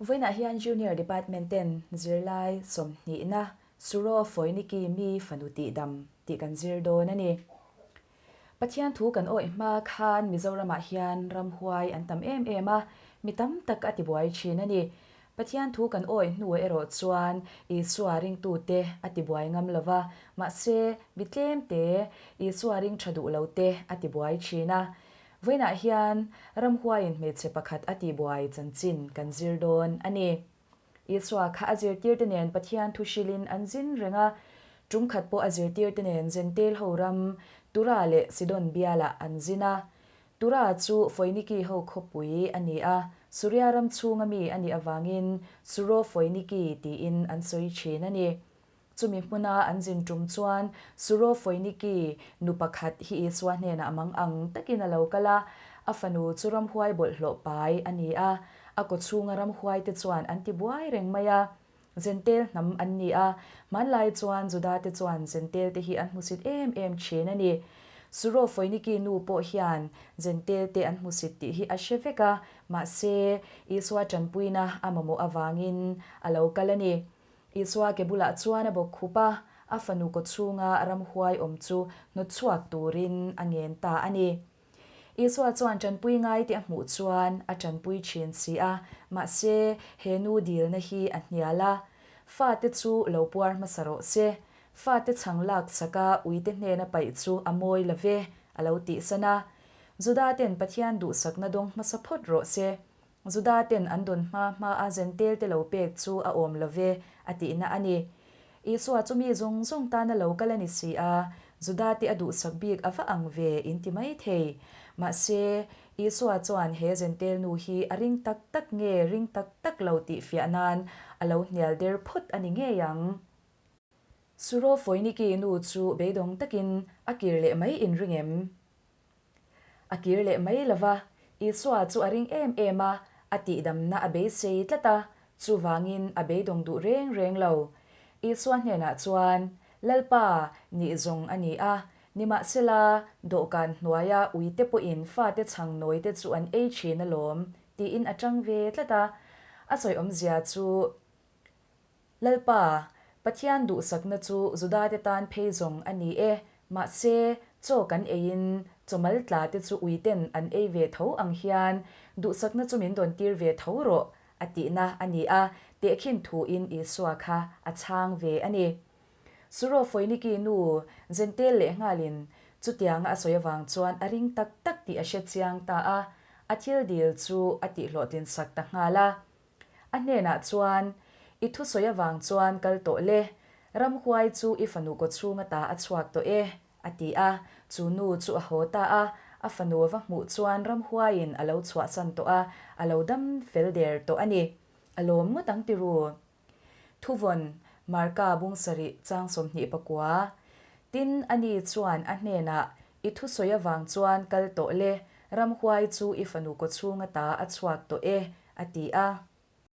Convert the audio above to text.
Vawiinah hian Junior Department ten zirlai sawmhnihna Suro Foiniki mi fanu tihdam tih kan zir dawn a ni. Pathian thu kan awih hma khan Mizoramah hian ramhuai an tam em em a, mi tam tak a tibuai thin a ni. Pathian thu kan awih hnu erawh chuan Isua ringtute a tibuai ngam lo va, mahse mi tlemte Isua ring tha duh lote a tibuai thin a. Vawiinah hian ramhuaiin hmeichhe pakhat a tihbuai chanchin kan zir dawn a ni. Isua kha a zirtirte nen Pathian thu hrilhin an zin reng a, tum khat pawh a zirtirte nen Zentel ho ram Tura leh Sidon bialah an zin a. Tura chu Foiniki ho khawpui a ni a, Suria ram chhunga mi a nih avangin Suro Foiniki tiin an sawi thin a ni. Chumi hmuna an zin tum chuan Suro Foiniki nu pakhat hi Isua hnenah mang ang takin a lo kal a, a fanu chu ramhuai bawlhhlawh pai a ni a, a kawchhunga ramhuaite chuan an ti buai reng mai a. Zentel hnam an ni a, hmanlai chuan Judate chuan Zentelte hi an hmusit em em thin a ni. Suro Foiniki nu pawh hian Zentelte an hmusit tih hi a hre vek a, mahse Isua tanpuina a mamawh avangin a lo kal a ni. Isua ke bulah chuan a bawk khup a, a fanu kawchhunga ramhuai awm chu hnawtchhuak turin a ngen ta a ni. Isua chuan tanpui ngai te a hmuh chuan a tanpui thin si a, mahse he nu dilna hi a hnial a. Fate chu lo puar hmasa rawh se, fate chhang lak chaka uite hnena paih chu a mawi lo ve, a lo tihsan a. Juda ten Pathian duhsakna dawng hmasa phawt rawh se, Juda ten an dawn hma hma a Zentel te lo pek chu a awm lo ve, a tihna a ni. Isua chu mi zawng zawng tana lo kal a ni si a, Juda te a duhsak bik a va ang ve in ti mai thei. Mahse, Isua chuan he Zentel nu hi a ring tak tak nge ring tak tak lo tih fiah nan a lo hnial der phawt a ni ngei ang. Suro Foiniki nu chu beidawng takin a kir leh mai in ring em? A kir leh mai lo va, Isua chu a ring em em a, a tihdamna a beisei tlat a, chuvangin a beidawng duh reng reng lo. Isua hnenah chuan, Lalpa, nih zawng a ni a, nimahsela, dawhkan hnuaia uite pawhin fate chhang nawite chu an ei thin alawm, tiin a tang ve tlat a. A sawi awmzia chu, Lalpa, Pathian duhsakna chu Judate tan phei zawng a ni e, mahse, chaw kan eiin chawmal tla te chu uiten an ei ve tho ang hian duhsakna chu min dawn tir ve tho rawh, a tihna a ni a, tehkhin thuin Isua kha a chhang ve a ni. Suro Foiniki nu Zentel lehnghalin chutianga a sawi avang chuan a ring tak tak tih a hre chiang ta a, a thil dil chu a tihhlawhtlin sak ta nghal a. A hnenah chuan, I thusawi avang chuan kal tawh le, ramhuai chu i fanu kawchhung ata a chhuak tawh e, a ti a. Chu nu chu a haw ta a, a fanu a va hmuh chuan ramhuaiin a lo chhuahsan tawh a, a lo dam fel der tawh a ni. A lawm ngawt ang tiru. Thuvawn, Marka bung sarih chang 29. Tin, ani chuan a hnenah, I thusawi avang chuan kal tawh le, ramhuai chu i fanu kawchhung ata a chhuak tawh e, a ti a.